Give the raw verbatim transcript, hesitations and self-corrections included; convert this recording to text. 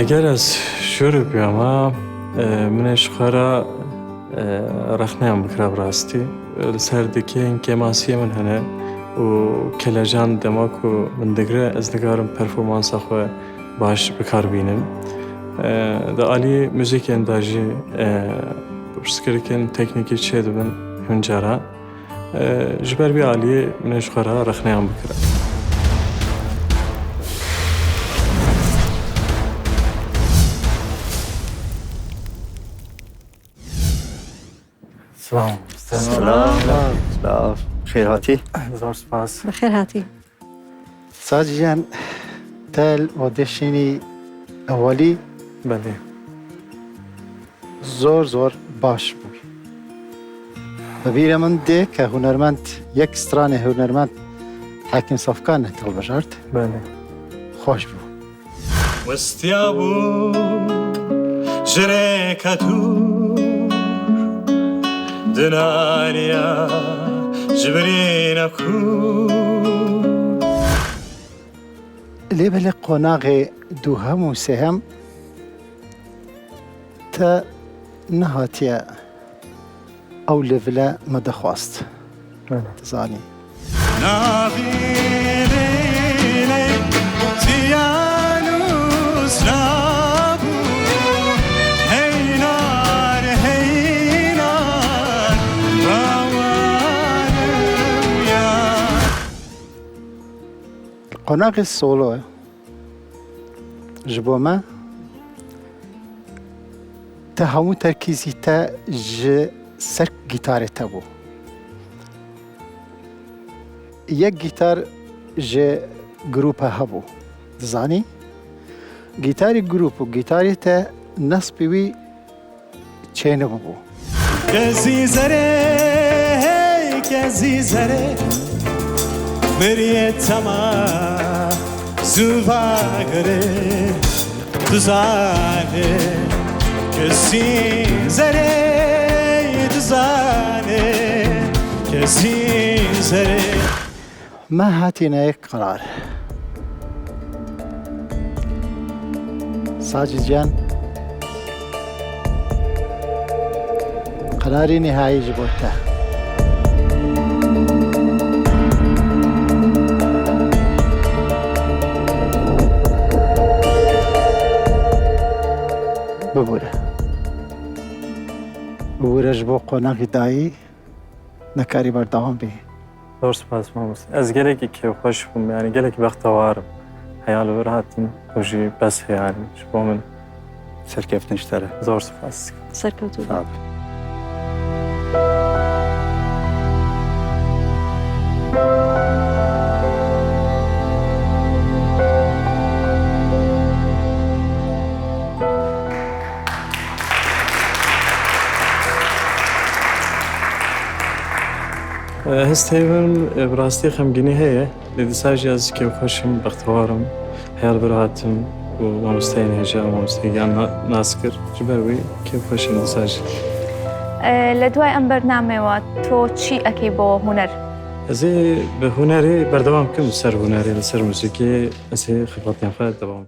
Eger ez jûrî bûyama, e, min ê ji xwe re, e, rexneyan bikira bi rastî. Li ser dikên kêmasiyê min hene û kelecan dema ku min digre, ez nikarim performansa xwe baş bi kar bînim. E, di alî muzîkên de jî, e, pirsgirêkên teknîkî çêdibin hin cara. E, ji ber vî aliyê min ê ji xwe re rexneyan bikira. Silav. Silav. Silav. Xêr hatî. Zor spas. Bi xêr hatî. Sacî Can, te li auditionî ewelî Belê. zor zor baş bû. Bi bîrê min dê ke hunermend, yek stranê hunermend Hekim Safkan ne hilbijart. Belê. Xweş bû. Westiya bû ji rêka dûr, dinariya ji birîna kûr. Lê belê qonaxê duhem û sêhem te nehatiye ew levele me dixwast. Belê. Dizanî. Navînê tiyanûs nabû, heynar, heynar, bawerim ya. Qonaxê solo ji bo me, te hemû terkîzî te ji ser gîtarê te bû. Yek gîtar ji grûpa hebû. Dizanî? Gîtarî grûp û gîtarî te nespî wî çênebûbû. Kezî zerê, hey, kezî zerê, miriyê tema zû vagirê, tu zanê. Kezî zerê, tu zanê, kezî zerê. Me hatîne yek qerar. Sacî Can, qerarê nihayî ji bo te. Bibûre. Bibûre ji bo qonaxî dayî. Nekarî berdewam bî. Zor spas mamoste. Ez gelekî kêfxweş bûm, yanî gelekî bextewar im. Heya li vir hatim û jî bes e, yanî ji bo min. Serkeftin ji te re. Zor spas. Serkewtû be. Sağ ol. Hestê min, e, bi rastî xemgînî heye. Lê dîsa jî ez kêfxweş im, bextewar im. Heya li vir hatim û mamosteyên hêja, mamosteyê giyan na-, nas kir. Ji ber wî kêfxweş im dîsa jî. E, li duayê em bernamê we, to çi ekî bo huner? Ez ê bi hunerê berdewam bikim, li ser hunerê, li ser muzîkê ez ê xebatên xwe dewam bikim.